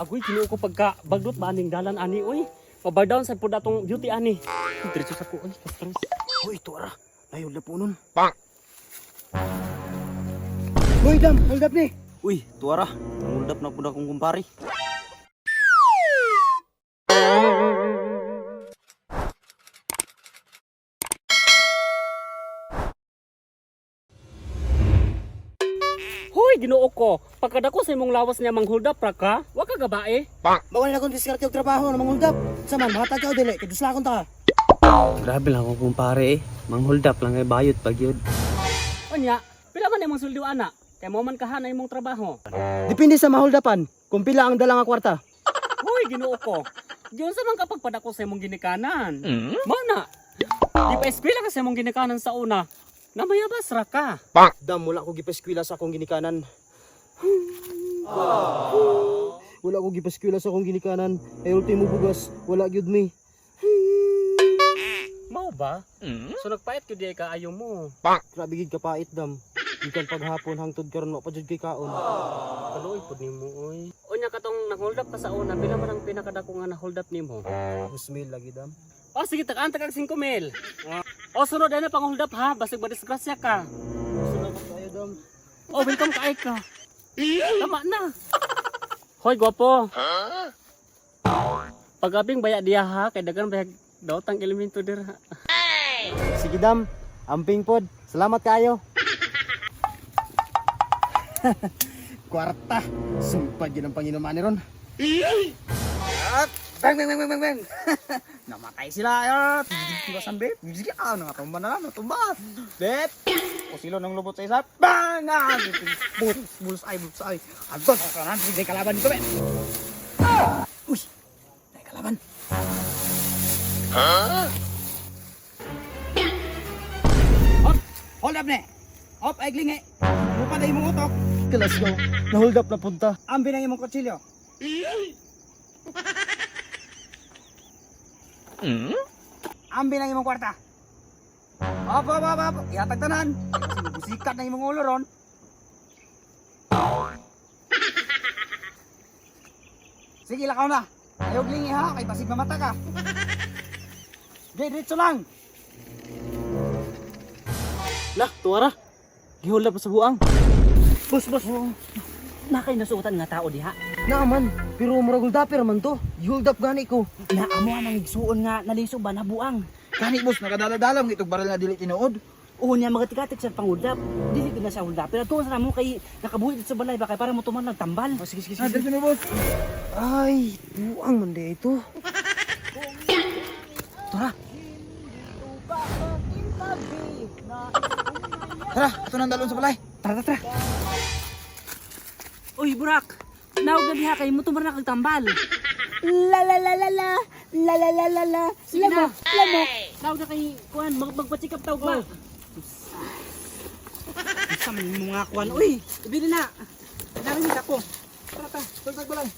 Agoy, Ginoo ko, pagka bagdot ba aning dalan ani oy. Mabar down sa pud atong beauty ani. Diretso sa ko oy, stress. Uy, tuara. Nayod na po nun. Hoy, Dam, hold up ni. Uy, tuara. Hold up na po na akong kumpare. Hoy, Ginoo ko, pagkadako sa imong lawas niya mang hold up ra ka, wa ka gabae. Bawal na akong diskarte og trabaho na mang hold up. Saman, mahatag ka o dili, kay duslakon ta ka. Grabe lang akong kumpare eh. Mang hold up lang kay bayot pag yun. Unya, pila man imong sweldo ana? Kay mo man kahana imong trabaho. Depende sa ma-hold upan, kung pila ang dala nga kwarta. Hoy, Ginoo ko. Diyon sa man kapag padako sa imong ginikanan. Mao na. Di pa eskwela ka sa imong ginikanan sa una. Namayabas ra ka. Dam, wala ko gipaskwila sa akong ginikanan. Wala ko gipaskwila sa akong ginikanan. Ay ultimo bugas, wala gyud mi. Mao ba? So nagpait gyud di ka ayo mo. Grabe gid kapait, Dam. Gikan paghapon hangtod karon wa pa jud kay kaon. Kaluoy pud nimo oy. Unya katong nag-hold up ka sa una, pila man ang pinakadako nga na-hold up nimo? Husmil lagi, Dam. O sige, tagaan tagang 5 mil. O sunod na pang hold up ha, basig madisgrasya ka. Salamat kayo, Dam. O welcome ka ay ka. Tama na. Hoy, gwapo. Pagabing baya diya ha, kay dagan bayag daotang elemento dira. Sige, Dam. Amping pod. Salamat kayo. Kwarta. Sumpad yun ang Panginoon ni ron. Bang, bang, bang, bang, bang, bang. Namatay sila. Ah, tigasan, bet. Sige, ah, nakatumba na lang, natumba. Bet. Kusilo ng lubot sa isa. Bang! Ah, bulls, bullseye, bullseye. Anton, kanan, sige, kalaban dito, bet. Ah! Uy, may kalaban. Huh? Hold up, ne. Hop, ay glingi. Mupa na imong utok. Let's go. Na-hold up na punta. Ambi na imong kutsilyo. Ambi na imong kwarta. Hop, hop, hop, hop. Ihatag tanan. Kasi busikat na imong ulo ron. Sige, lakaw na. Ayaw glingi ha, kay basig mamata ka. Diretso lang. Lah, tuara. Gihold up sa buang. Boss, boss. Nakay nasuotan nga tao diha. Naaman, pero murag hold upper man to. I-hold up gani ko. Naamo ang igsuon nga naliso ba na buang. Gani boss, nakadala-dalam itong baril na dili tinuod. Oo niya magatikatik sa panguldap. Dili gid na sa huldap. Pero tuon sa namo kay nakabuhi dito sa balay ba kay para mo tuman ng tambal. Oh, sige, sige, Ah, sige. diretso na boss. Ay, buang man di ito. Tara. Tara, ato nang dalon sa balay. Tara, tara, tara. Uy, Burak. Naog na diha kay mo tuman na kag tambal. La la la la la la la la la la. Sige na. Lamok, lamok. Naog na kay kuan magpa-check up tawag ba. Sa man mo nga kuan. Uy, ibili na. Dami ni ako. Tara, tara, tagtag balay.